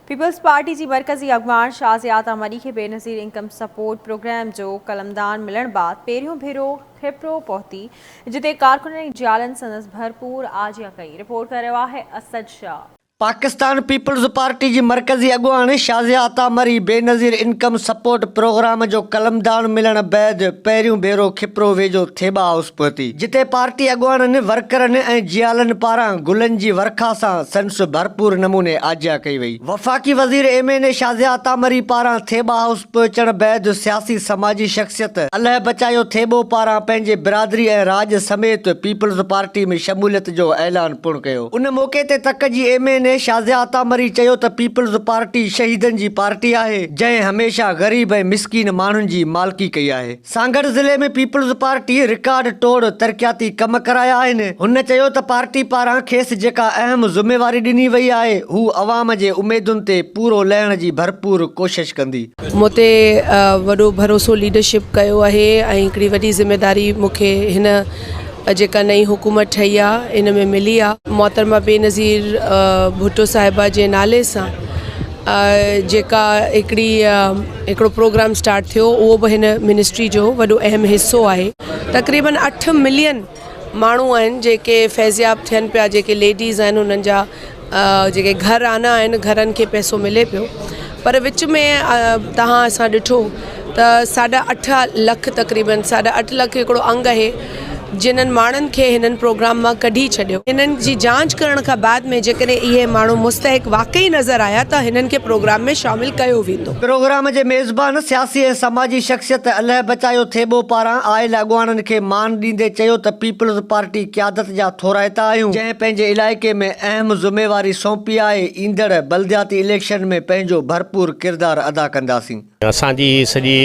Peoples party جي مرڪزي اڳواڻ شازيه عطا مري کي بينظير انڪم سپورٽ پروگرام جو قلمدان ملڻ بعد پهريون ڀيرو کپرو پهتي، جتي ڪارڪنن ۽ جيالن سندس ڀرپور آجيان ڪئي، رپورٽ ڪري رهيو آهي اسد شاهه. پاڪستان پيپلز پارٽي جي مرڪزي اڳواڻ Shazia Ata Marri Benazir income support programme جو قلمدان ملڻ بعد پهريون ڀيرو کپرو ويجهو ٿيٻا هائوس پهتي، جتي پارٽي اڳواڻن، ورڪرن ۽ جيالن پاران گلن جي ورکا سان سنس ڀرپور نموني آجيان ڪئي وئي. وفاقي وزير M N A Shazia Ata Marri پاران ٿيٻا هائوس پهچڻ بعد سياسي سماجي شخصيت الهه بچايو ٿيٻو پاران پنهنجي برادري ۽ راڄ سميت پيپلز پارٽي ۾ شموليت جو اعلان پڻ ڪيو. ان موقعي تي تڪ جي M N A Shazia Ata Marri چيو ته پيپلز پارٽي شهيدن جي پارٽي آهي، جنهن هميشه غريب ۽ مسڪين ماڻهن جي مالڪي ڪئي آهي. سانگهڙ ضلعي ۾ پيپلز پارٽي رڪارڊ ٽوڙ ترقياتي ڪم ڪرايا آهن. هن چيو ته پارٽي پاران کيس جيڪا اهم ذميواري ڏني وئي آهي هو عوام جي اميدن تي پورو لهڻ جي ڀرپور ڪوشش ڪندي. مون تي وڏو ڀروسو ليڊرشپ ڪيو آهي ۽ هڪڙي وڏي ذميداري مون کي هن جيڪا نئين حڪومت ٺهي آهي ان ۾ ملي آهي. محترمه بينظير ڀٽو صاحبه جي نالي سان جيڪا هڪڙي هڪڙو پروگرام اسٽارٽ ٿيو اهو به هن منسٽري جو وڏو اهم حصو آهي. تقريبن اٺ ملين ماڻهو آهن جيڪي فيضياب ٿين پيا جيڪي ليڊيز آهن انهن جا جيڪي گهر آنا آهن گهرن کي پئسو ملي پيو پر وچ ۾ تهان اسان ڏٺو ته ساڍا اٺ لک تقريبن ساڍا اٺ لک هڪڙو انگ آهي جنھن ماڻھن کي ھنن پروگرام مان ڪڍي ڇڏيو. ھنن جي جانچ ڪرڻ کان بعد ۾ جيڪڏھن اھي ماڻھو مستحق واقعي نظر آيا ته ھنن کي پروگرام ۾ شامل ڪيو ويندو. پروگرام جي ميزبان سياسي ۽ سماجي شخصيت الهه بچايو ٿيٻو پاران آيل اڳواڻن کي مان ڏيندي چيو ته پيپلز پارٽي قيادت جا ٿورائتا آهيون جنهن پنهنجي علائقي ۾ اهم ذميواري سونپي آهي ايندڙ بلدياتي اليڪشن ۾ پنهنجو ڀرپور ڪردار ادا ڪنداسين. اسان جي سڄي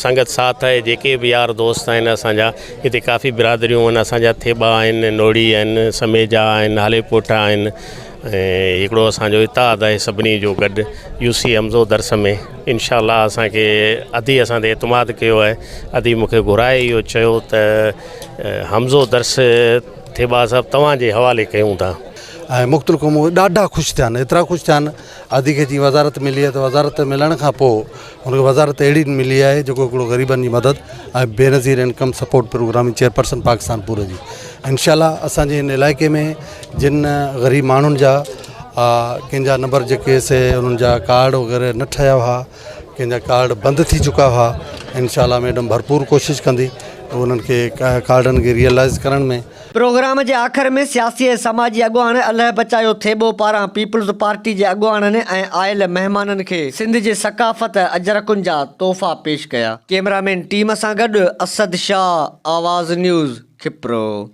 سنگت ساٿ آهي جيڪي به يار دوست آهن اسان جا هتي ڪافي برادريون آهن اسان جا ٿيٻا آهن نوڙي آهن سميجا آهن هالي پوٽا آهن ۽ هڪڙو اسان جو اتحاد آهي سڀني جو گڏ يو سي حمزو درس ۾ انشاء الله اسان کي ادي اسان تي اعتماد ڪيو آهي ادي مون کي گهرائي اهو چيو ته حمزو درس ٿيٻا صاحب توهان جي حوالي ڪيون ٿا. ۽ مختلف قومون ڏاڍا خوش ٿيا آهن ايترا خوش ٿيا آهن ادي کي جيئن وزارت ملي آهي ته وزارت ملڻ کان پوء هن کي وزارت اهڙي ملي آهي جيڪو هڪڙو غريبن جي مدد ۽ بينظير انڪم سپورٽ پروگرام جي چيئرپرسن پاڪستان پوري جي انشاء الله اسان جي هن علائقي ۾ جن غريب ماڻهن جا ڪنهن جا نمبر جيڪي سي انهن جا ڪارڊ وغيره نه ٺهيا هئا ڪنهن جا ڪارڊ بند ٿي چڪا هئا انشاء الله ميڊم ڀرپور ڪوشش ڪندي انهن کي ڪارڊن کي ريئلائز ڪرڻ ۾. پروگرام جي آخر ۾ سياسي ۽ سماجي اڳواڻ الهه بچايو ٿيٻو پاران پيپلز پارٽي جي اڳواڻن ۽ آيل مهمانن کي سنڌ جي ثقافت اجرڪن جا تحفا پيش ڪيا. ڪئميرا مين ٽيم سان گڏ اسد شاهه، آواز نيوز، کپرو.